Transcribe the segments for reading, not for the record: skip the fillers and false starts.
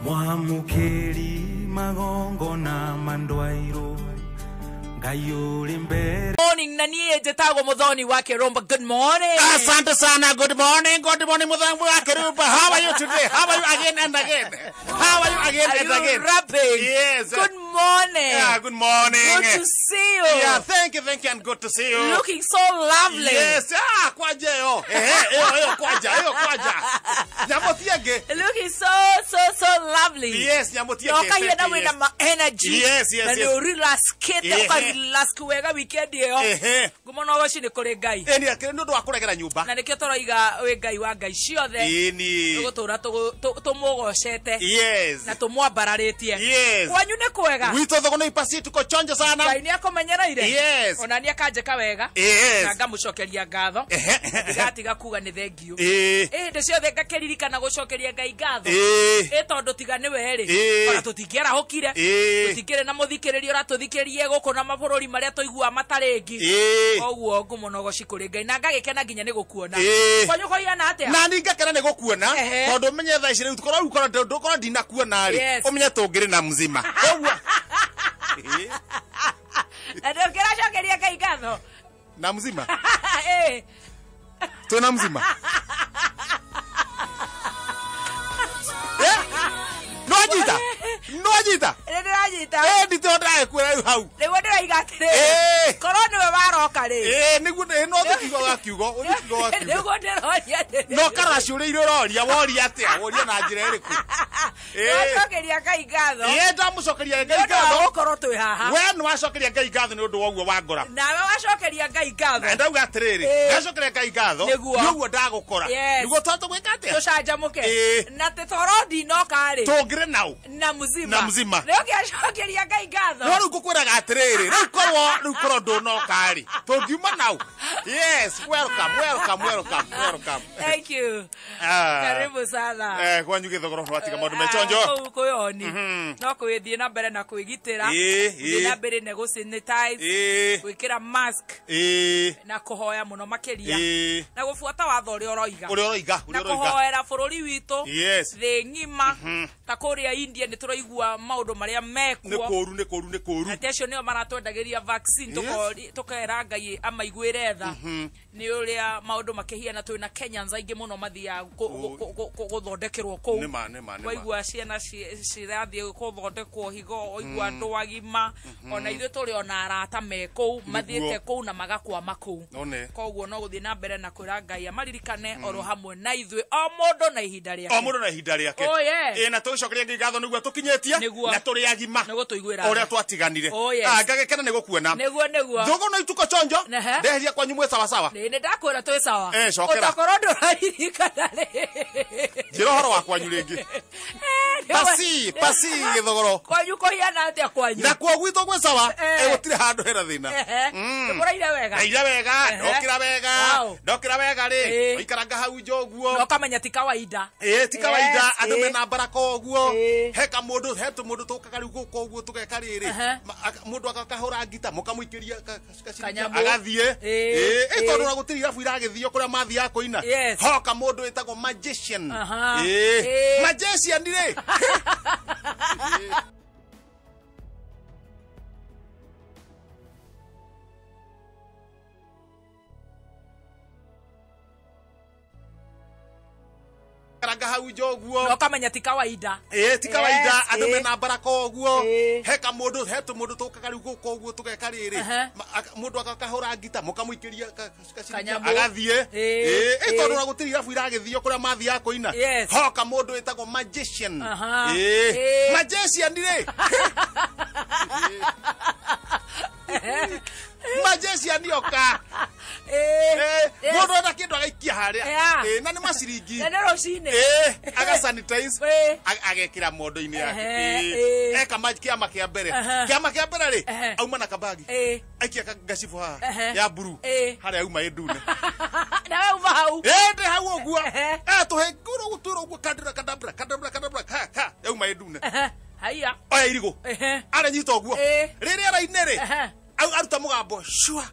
Mwamukeri magongona mandwairo Ngai uri mbere. Morning na niĩ njĩtagwo Muthoni wa Kĩrũmba. Good morning. Asante sana. Good morning. Good morning, Muthoni wa Kĩrũmba. How are you today? How are you again and again? How are you again Are and you again? rapping? Yes. Good morning. Yeah, good morning. Good to see you. Yeah, thank you, thank you, and good to see you. Looking so lovely. Yes. Ah, kwaja yo. Eh, yo, kwaja, yo, kwaja. Nyamotienge. Looking so so so lovely. Yes, nyamotienge. Na ũkahiana wĩna ma energy. Yes, yes, Na yes. nĩ ũrelaxĩte, Ehe. ũkarelax wega weekend ĩyo. Ehe. Ngumo na ũgoci nĩ kũrĩ Ngai. Ĩni akĩrĩ nĩ ũndũ wa kũregera nyũmba. Na nĩkĩo tũroiga wĩ Ngai wa Ngai ciothe. Ĩni. Tũgũtũra tũmũgocete Yes. na tũmwambararĩtie. Yes. Kwanyu nĩ kwega. Witũ thoko nĩ ipasi tuko chonjo sana. Ngai nĩ akũmenyereire. Yes. Ona nĩ akanjĩka wega. Yes. Na ngamũcokeria ngatho. Ehe. Ndigatiga kuga nĩ thengiũ. Ĩĩ. Ĩ hĩndĩ ciothe ngakĩririkana gũcokeria Ngai ngatho. Ĩĩ. Ĩ tondũ tiga nĩwe rĩ, Ĩĩ. ona tũtingĩarahũkire. Ĩĩ. Tũtingĩrĩ na mũthikĩrĩria ũratũthikĩrĩrie gũkũ na mabũrũri marĩa tũiguaga matarĩ ngi. Ĩĩ. Koguo ngumo na ũgoci kũrĩ Ngai na ngagĩkena nginya nĩ gũkuona. Ĩĩ. Kwanyu kũhiana atĩa? Na ni ngakena nĩ gũkuona Ehe. tondũ menye thaa ici rĩu korwo rĩu korwo ndũkorwo ndinakuona rĩ Yes. ũmenye tũngĩrĩ na mzima. Koguo Ĩĩ. Na ndũngĩracokeria Ngai ngatho. Na mzima. Ĩĩ. Twĩna mzima. Eh? Nĩwanyita? Nĩwanyita? Nĩ ndĩranyita. Eh, nditũ ndĩragĩkwĩra rĩu hau. Nĩguo ndĩroiga atĩrĩrĩ. Ĩĩ. Korwo nĩwe waroka rĩ. Ĩĩ, nĩguo no ũthiĩ kiugo ga kiugo, ũthiĩ kiugo ga kiugo. Nĩguo ndĩroria atĩrĩrĩ. No karaciũrĩire ũroria, woria atĩa? Woria na njĩra ĩrĩkũ? Ĩĩ. Wacokeria Ngai ngatho. Ĩĩ, ndamũcokeria Ngai Nĩ ũndũ wa ngatho. gũkorwo twĩ haha. We nĩwacokeria Ngai ngatho nĩ ũndũ wa ũguo wangora. Nawe wacokeria Ngai ngatho. Na ndauga atĩrĩrĩ, Ĩĩ. ndacokeria Ngai ngatho Nĩguo. nĩ ũguo ndagũkora. Yes. Nĩguo tũhote gwĩka atĩa? Tũcanjamũke. Ĩĩ. Na tĩtoro ndinoka rĩ. Tũngĩrĩ naũ. Na mzima. Na mzima. Nĩ ũngĩacokeria Ngai ngatho. No rĩu ngũkwĩraga atĩrĩrĩ, rĩu korwo rĩu korwo ndũnoka rĩ, tũngiuma nau. Yes, welcome, welcome, welcome, welcome. Thank you. Ah. Karibu sana. Eh, kwanyu gĩthogoro twatiga maũndũ mechonjo. Kũu kwĩoni. No kwĩthiĩ na mbere na kwĩgitĩra. Ĩĩ, Gũthiĩ ĩĩ. na mbere na gũ-sanitize. Ĩĩ. Gwĩkĩra mask Ĩĩ. na kũhoya mũno makĩria. Ĩĩ. Na gũbuata watho ũrĩa ũroiga. Ũrĩa ũroiga, Na ũrĩa ũroiga. kũhoera bũrũri witũ. Yes. Thĩ ng'ima. Ta kũrĩa India nĩ tũraigua maũndũ marĩa Nĩ mekuo. kũũru, nĩ kũũru, nĩ kũũru. Atĩ acio nĩo maratwendagĩria vaccine Yes. tũkera Ngai amaiguĩre tha nĩ ũrĩa maũndũ makĩhiana twĩna Kenyans aingĩ mũno mathiaga gũthondekerwo kũu. Nĩ ma, nĩ ma, nĩ ma. Waigua ciana cirathiĩ gũthondekwo higo, waigua andũ agima ona ithuĩ tũrĩ ona arata me kũu mathiĩte kũu na magakwama kũu. One. Koguo no gũthiĩ na mbere na kwĩra Ngai amaririkane oro hamwe na ithuĩ o mũndũ na ihinda rĩake. O mũndũ na ihinda rĩake. Oh, yes. Ĩĩ, na tũgĩcokeria Ngai ngatho nĩguo tũkinyĩtie Nĩguo. na tũrĩ agima. Nĩguo tũiguĩra Ũrĩa tha. twatiganire. Oh, yes. Ah, ngagĩkena nĩ gũkuona. Nĩguo nĩguo. Thũgũ no ituko chonjo. Ehe. Ndeheria kwanyu mwĩ sawa sawa. Nĩ nĩ ndakwĩra twĩ sawa. Eh, cokera. Ũtakorwo ndũraririkana rĩ. Njĩra ũhoro wa kwanyu rĩngĩ. Pasi, pasi gĩthogoro. Kwanyu kũhiana atĩa kwanyu? Na kuo gwitũ gwĩ sawa, Eh. eh, gũtirĩ handũ hena thĩna. Ehe. Nĩmũraire wega? Ndaire wega, Ehe. ndokĩra wega, Wow. ndokĩra wega rĩ, Ĩĩ. waikaranga hau nja ũguo. Na ũkamenya ti kawaida. Ĩĩ, ti kawaida, Yes, andũ ĩĩ. mena mbaraka ũguo. Ĩĩ. He kamũndũ, he tũmũndũ tũkaga rĩu gũkũ ũguo tũgeka rĩrĩ. Ehe. Mũndũ akahũra ngita, mũkamũikĩria gaciringi, Kanyamũ. agathiĩ. Ĩĩ, Ĩĩ, ĩ, ĩĩ. tondũ ona gũtirĩ irabu iragĩthio kũrĩa mathiaga kũina. Yes. Hoka mũndũ wĩtagwo magician. Aha. Ĩĩ. Ĩĩ. Magician rĩ. Karanga hau nja ũguo. Na ũkamenya ti kawaida. Ĩĩ, ti kawaida, Yes, andũ ĩĩ. mena mbaraka ũguo. Ĩĩ. He kamũndũ, he tũmũndũ tũkaga rĩu gũkũ ũguo tũgeka rĩrĩ. Ehe. Mũndũ akahũra ngita, mũkamũikĩria gaciringi, Kanyamũ. agathiĩ. Ĩĩ, Ĩĩ, ĩ, ĩĩ. tondũ ona gũtirĩ irabu iragĩthio kũrĩa mathiaga kũina. Yes. Hoka mũndũ wĩtagwo magician. Aha. Ĩĩ. Ĩĩ. Magician rĩ. Magician oka. Ĩĩ. Ĩĩ, Yes. mũndũ enda kĩndũ agaikia harĩa. Yeah. Ĩĩ, na nĩ maciringi. Na nĩ rũcinĩ. Ĩĩ, aga sanitize Ĩĩ. agekĩra mondo-inĩ yake. Ehe, Ĩĩ. ĩĩ. Eka kĩama kĩa mbere. Ehe. Kĩama kĩa mbere rĩ, Ehe. auma na kabagi. Ĩĩ. Aikia gacibũ haha Ehe. ya mburu. Ĩĩ. Harĩa auma ĩ ndune. Nawe uma hau. Ĩĩ, ndĩ hau ũguo. Ehe. Eh, tũhe ngũrũ gũtwĩra ũguo kandĩra kandabra kandabra kandabra ka ka yauma ĩ ndune. Ehe. Haiya. Oya irigũ. Ehe. Aranyita ũguo. Ĩĩ. Rĩrĩa araine rĩ, Ehe. aruta mũgambo shua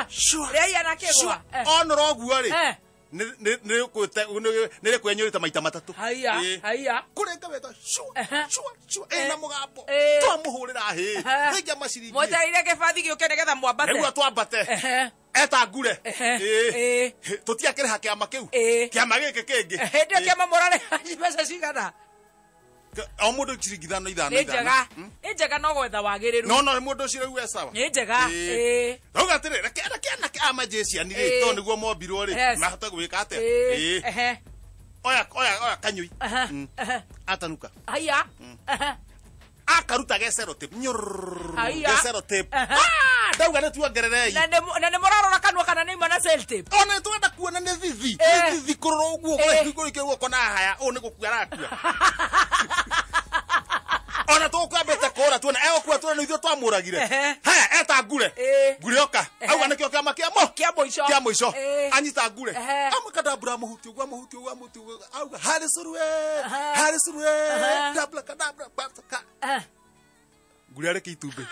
shua Rĩaiya na kĩgwa. shua. Eh. Onora ũguo rĩ, Eh. Nĩ rĩkwenyũrĩte maita matatũ. Haiya. Haiya. Kũrenga wega shua shua shua ĩna mũgambo. Eh. Twamũhũrĩra hĩ. Thengia maciringi. Mwetereire gĩbathi gĩũke nĩgetha mwambate. Nĩguo twambate. Eta ngure. Ĩĩ. Tũtiakĩrĩha kĩama kĩu. Ĩĩ. Kĩama gĩkĩ kĩngĩ. Hĩndĩ ĩyo kĩama mũrarĩha mbeca cigana? O mũndũ ciringi ithano ithano Nĩ ithano. njega. Nĩ njega no gwetha wagĩrĩru. No no mũndũ ũcio rĩu e sawa. Nĩ njega. Ĩĩ. Rauga atĩrĩ, reke reke anake a majeciani rĩ, Ĩĩ. tondũ nĩguo mombirwo rĩ, Yes. mahota gwĩka atĩa? Ĩĩ. Ĩĩ. Ehe. Oya oya oya kanyui. Aha. Aha. Atanuka. Haiya. Aha. Akaruta gecero tape. Nyurr. Haiya. Gecero tape. Aha. Ah, ndauga nĩ tuongererei. Na nĩ mũrarora kanua kana nĩ ima na sellotape? Ona nĩ tũrenda kuona nĩ thithi. Eh. Nĩ thithi kũrora ũguo Eh. kũrĩ guoko na haya. Ũũ nĩ gũkua arakua. Ona tũkwambĩte kũra tuone egũkua tuone nĩ ithuĩ twamũragire. Ehe. Haya eta ngure. Ĩĩ. Ngure oka. Auga nĩkĩo kĩama kĩa mo. Kĩa mũico. Kĩa mũico. Ĩĩ. Anyita ngure. Ehe. Amũkadabura mũhuti ũguo mũhuti ũguo mũhuti ũguo. Auga harĩ cũrũ Aha. Harĩ cũrũ Aha. Dabla kadabra bataka. Aha. Ngure areke itumbĩ.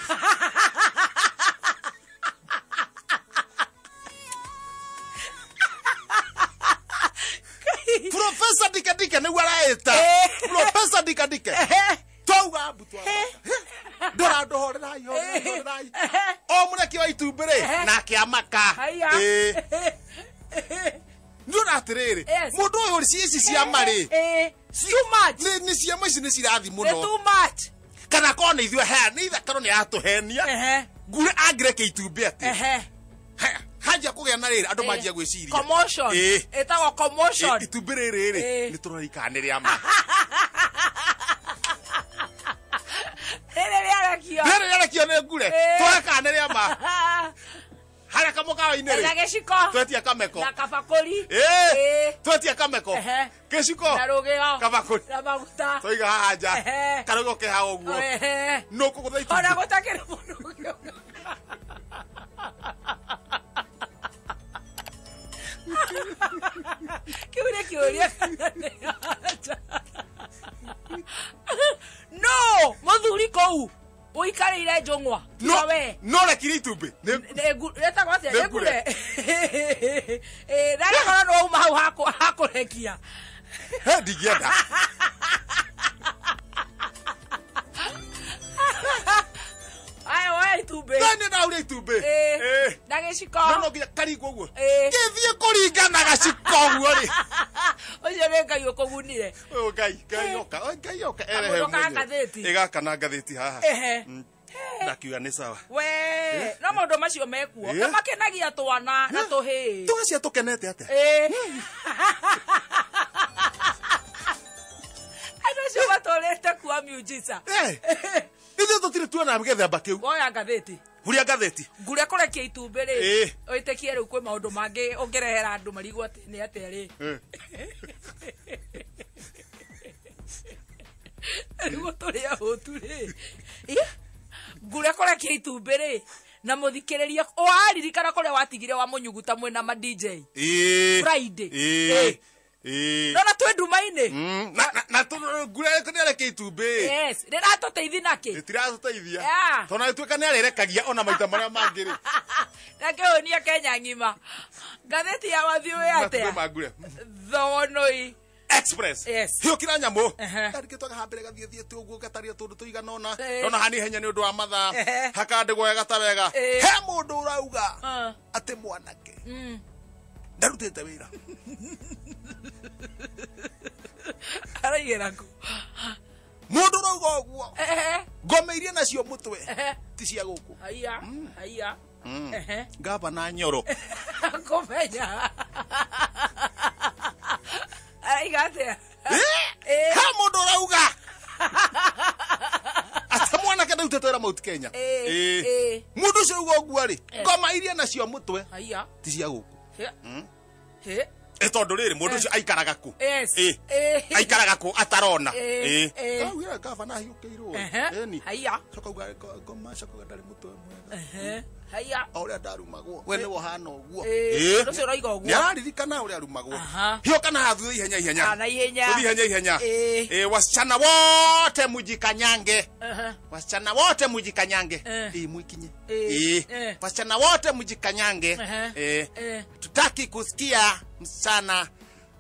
Professor Dikadike nĩguo araĩta. Eh. Professor Dikadike. Ehe. Twauga mbu twambata. Ndora ndũhorerai horerai. O mũreki wa itumbĩ rĩ Ehe. nake amaka. Haiya. Ĩĩ. Nĩ atĩrĩrĩ Yes. mũndũ ũyũ ici ciama rĩ Ĩĩ. Too much. nĩ ciama ici nĩ cirathi Nĩ mũno too much. kana korwo nĩ ithuĩ haya nĩ ithe korwo nĩ aratũhenia Ehe. ngure angĩreke itumbĩ atĩ Ehe. Haya, hanjia kũgĩa na rĩrĩ andũ manjia gwĩciria Commotion. Ĩĩ. Ĩtagwo commotion. Ĩ, itumbĩ rĩrĩ rĩ Ĩĩ. nĩ tũrorikana nĩ rĩa ma Rĩrĩ rĩarekio. rĩrĩ rĩarekio nĩ ngure Ĩĩ. tũrekana nĩ rĩa ma harĩa kamũkawa-inĩ Na rĩ gĩciko. twetia kameko Na kabakũri. Ĩĩ. Ĩĩ. twetia kameko Ehe. gĩciko Na rũgĩo. kabakũri Na maguta. twaiga haha nja Ehe. karũgĩo ke haha ũguo Ehe. nũ kũgũtha Ona itumbĩ gũtakĩrĩ mũndũ ũngĩ. Kĩu nĩ kĩũria kana nĩ anja. No, mũthuri kũu ũikarĩire njũng'wa. no Tiga we. no rekire itumbĩ Rĩtagwo atĩa? Nĩ Nĩ ngure. Ĩĩ, na rĩkorwo nĩ wauma hau hakũrekia. He, ndingĩenda Aya, woya itumbĩ. nani ndahuria itumbĩ Ĩĩ. Ĩĩ. Na gĩciko. no no nginya karingwo ũguo Ĩĩ. gĩthiĩ kũringa na gaciko ũguo rĩ Ũcio nĩ Ngai ũkũgunire. Ũyũ Ngai Ngai oka Oi, Ngai oka erehe Kamũndũ ka mwenyewe. ngathĩti. Ĩ, gaka na ngathĩti haha Ehe. ndakiuga nĩ sawa We, no maũndũ macio mekuo. Ĩĩ. Na makenagia twana na tũhĩĩ. tũgacia tũkenete atĩa Ĩĩ. Andũ acio matũrĩte kuo miujiza. Eh, ithuĩ tũtirĩ tuona gĩthemba kĩu Woya ngathĩti. huria ngathĩti Ngure kũrekia itumbĩ rĩ. Ĩĩ. Wĩtĩkie rĩu kwĩ maũndũ mangĩ ũngĩrehera andũ marigwo atĩ nĩ atĩa rĩ. Eh. Rĩu tũrĩ ahũtu rĩ. Ĩ, Ngure kũrekia itumbĩ rĩ. Na mũthikĩrĩria waririkana kũrĩa watigire wa mũnyuguta mwĩna ma DJ. Ĩĩ. Friday. Ĩĩ. Ĩĩ. Ĩĩ. Nona twĩ nduma-inĩ. Na ngure nĩ areke itumbĩ Yes, rĩratũteithia nakĩ? ĩtiratũteithia Yeah. tondũ ĩtuĩka nĩ arĩrekagia ona maita marĩa mangĩ rĩ Na kĩhonia Kenya ng'ima. Ngathĩti ya wathiũ ĩ matumbĩ atĩa? ma ngure Thonoi. Express Yes. hiũkira nyamũ Ehe. kandĩkĩtwo gahambĩre gathiĩ thiĩte ũguo gataria tũndũ tũigana ũna Ĩĩ. ndona hani henya nĩ ũndũ wa mathaa Ehe. hakandĩgwo wega ta wega Ĩĩ. he mũndũ ũrauga Ah. atĩ mwanake ndarutĩte wĩra Araigĩra kũ? mũndũ ũrauga ũguo Ehe. ngome iria nacio mũtwe Ehe. ti cia gũkũ Haiya. Haiya. Ehe. ngavana Nyoro Kũmenya. Araiga atĩa? Ĩ? Ĩĩ. he mũndũ ũrauga atĩ mwanake ndarutĩte wĩra Mount Kenya Ĩĩ. Ĩĩ. Ĩĩ. mũndũ ũcio ũrauga ũguo rĩ ngoma iria nacio mũtwe Haiya. ti cia gũkũ He. He. ĩ tondũ rĩrĩ mũndũ ũcio aikaraga kũ Yes. Ĩ. Ĩĩ. aikaraga kũ atarona Ĩĩ. Ĩĩ. Araugire ngavana ahiũkĩirwo Ehe. ĩni Haiya. coka uga ngoma coka uga ndarĩ mũtwe mwega Ehe. Haya. O ũrĩa ndarumagwo we nĩwe ũhana ũguo. Ũcio ũroiga ũguo. Nĩararirikana ũrĩa arumagwo. Hiyo kana hathuĩ ihenya ihenya. Na ihenya. Tũthiĩ ihenya ihenya. Wasichana wote mujikanyange. Wasichana wote mujikanyange. Mwikinye. Wasichana wote mujikanyange. Tutaki kusikia msichana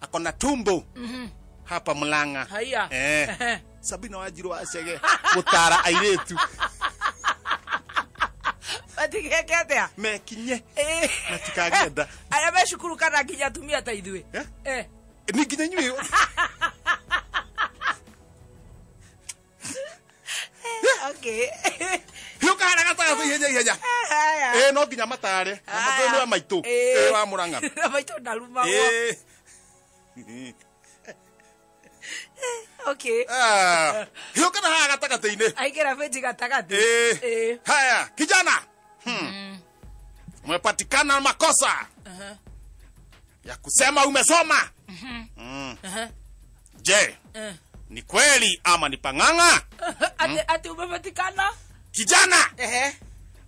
akona tumbo hapa Murang'a. Haya. Sabina Wanjiru wa Chege gutara airĩtu. Matigeke atĩa? Mekinye. Matikagenda. Arĩa me cukuru kana nginya atumia ta ithuĩ. Ni nginya inyuĩ. Okay. Hiũka harĩa gatagatĩ ihenya ihenya. No nginya matare. Na matũĩ nĩwe maitũ. Wa Murang'a. Na maitũ ndarumagwo. Okay. Hiũka na haha gatagatĩ-inĩ. Aingĩra benji gatagatĩ. Haya, kijana. Umepatikana makosa ya kusema umesoma. Je, ni kweli ama ni pang'ang'a? Ati umepatikana? Kijana.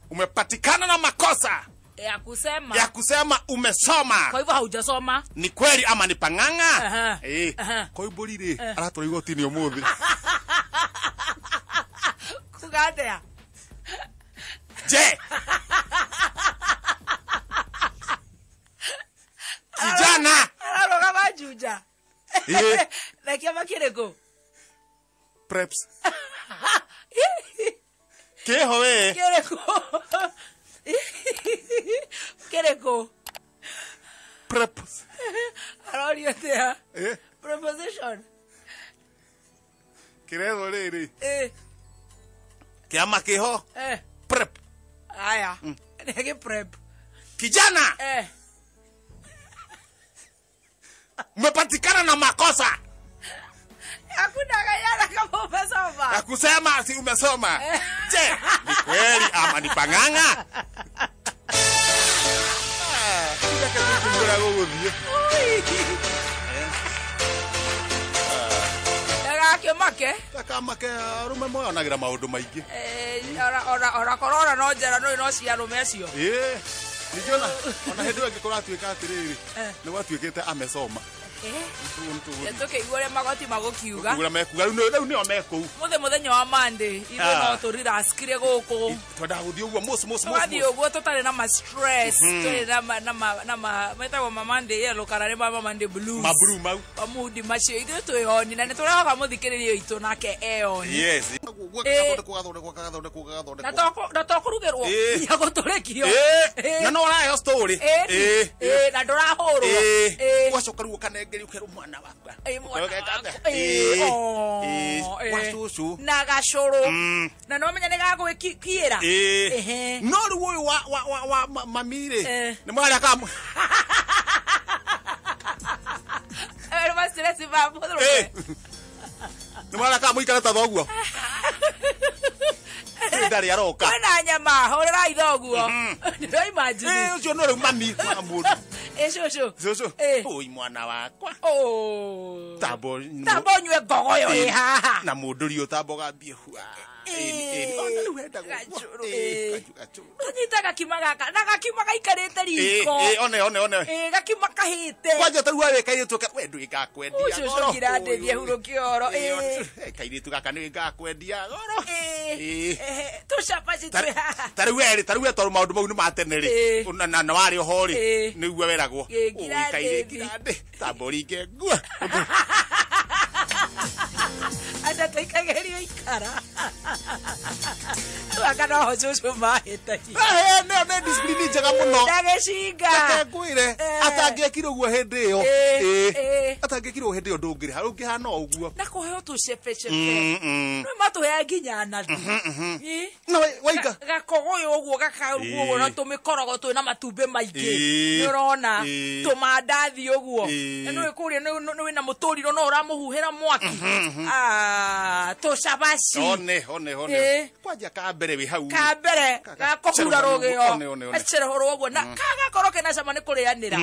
Umepatikana na makosa ya kusema. Ya kusema umesoma. Kwa hivyo haujasoma. Ni kweli ama ni pang'ang'a? Kwa hivyo rĩ aratwara igoti-inĩ ũmũthĩ. Kuga atĩa? Je. Kijana. Ararũgama Juja. Na kĩama kĩrĩkũ? Preps. Kĩho we. Kĩrĩkũ? Kĩrĩkũ? Preps. Arorio atĩa? Preposition. Kĩretho rĩrĩ. Kĩama kĩho. Prep. Aya. Nĩ prep. Kijana. Umepatikana na makosa. Hakuna gayana kama umesoma. Ya kusema si umesoma. Je, ni kweli ama ni pang'ang'a? Ndagakĩmake. Ndakamake arũme moyonagĩra maũndũ maingĩ. Ora korora no njera no cia arũme acio. Ningĩ ona hĩndĩ ĩyo ĩngĩ kũratuĩka atĩrĩrĩ, nĩ gwatuĩkĩte amesoma. Tũkĩigua ũrĩa magoti magũkiuga. Ũrĩa mekuga rĩu nĩo mekũu. Mũthĩ mũthenya wa Monday, ithuĩ no tũriraskire gũkũ. Twendaga gũthiĩ ũguo mũci mũci mũci. Tũgathiĩ ũguo tũtarĩ na ma stress, tũrĩ na ma metagwo ma Monday yellow kana nĩ ma Monday blues. Ma blue mau. Mamudi macio ithuĩ twĩ oni na nĩ tũrehoka mũthikĩrĩria witũ nake e oni. Yes. Gagathondekwo gagathondekwo gagathondekwo. Na to kũrugĩrwo nginya gũtũrĩkio. Na no ũraheo story. Na ndũrahũrwo. Ũgacoka rĩu ũkanengerio ũkerwo mwana wakwa. Wa cũcũ. Na gacũrũ. Na no menya nĩ gagwĩkiĩra. No rĩu ũyũ wa mami rĩ nĩ mwarĩa ka nĩ mwarĩa ka mũikare ta thoguo. Ndarĩ aroka. Kwĩna nyama hũrĩrai thoguo. Ndĩro imagine. Ũcio no rĩu mami wa mũndũ. Cũcũ. Cũcũ. Oi mwana wakwa. Tambo nyue ngogoyo ĩ haha. Na mũndũri ũtambo gambie hua. Ona rĩu wenda gũkua. Ũnyita gakima gaka na gakima gaikarĩte riko. One one one. Gakima kahĩte. Kwanja ta rĩu we kairĩtu we ndwĩ ngakwendia. Cũcũ ngirandĩthie hurũkia ũhoro. Kairĩtu gaka nĩ ngakwendia goro. Tũcabaci twĩ haha. Ta rĩu we ta rĩu we tondũ maũndũ mau nĩ ma tene rĩ. Na warĩ oho rĩ nĩguo weragwo. Ngirandĩ. Tambo ringe ngua. Aca tũikagerio ikara. Aka no ho cũcũ mahĩtagia. Nĩ discipline njega mũno. Ndagĩcinga. Reke ngwĩre atangĩekire ũguo hĩndĩ ĩyo. Atangĩekire ũguo hĩndĩ ĩyo ndũngĩrĩha ũngĩhana o ũguo. Na kũheo tũcebecebe. Nĩ matũheaga nginya nathi. Na waika. Gakogoyo ũguo gakarugwo ũguo na tũmĩkorogo twĩ na matumbĩ maingĩ. Nĩ ũrona tũmandathi ũguo. Na nĩ kũrĩa nĩ wĩna mũtũrirũ no ũramũhuhĩra mwaki. Tũcabaci. One one one. Kwanja ka mbere wĩ hau. Ka mbere gakũhura rũgĩo. Gacerehũrwo ũguo na kagakorwo kena cama nĩ kũrĩanĩra.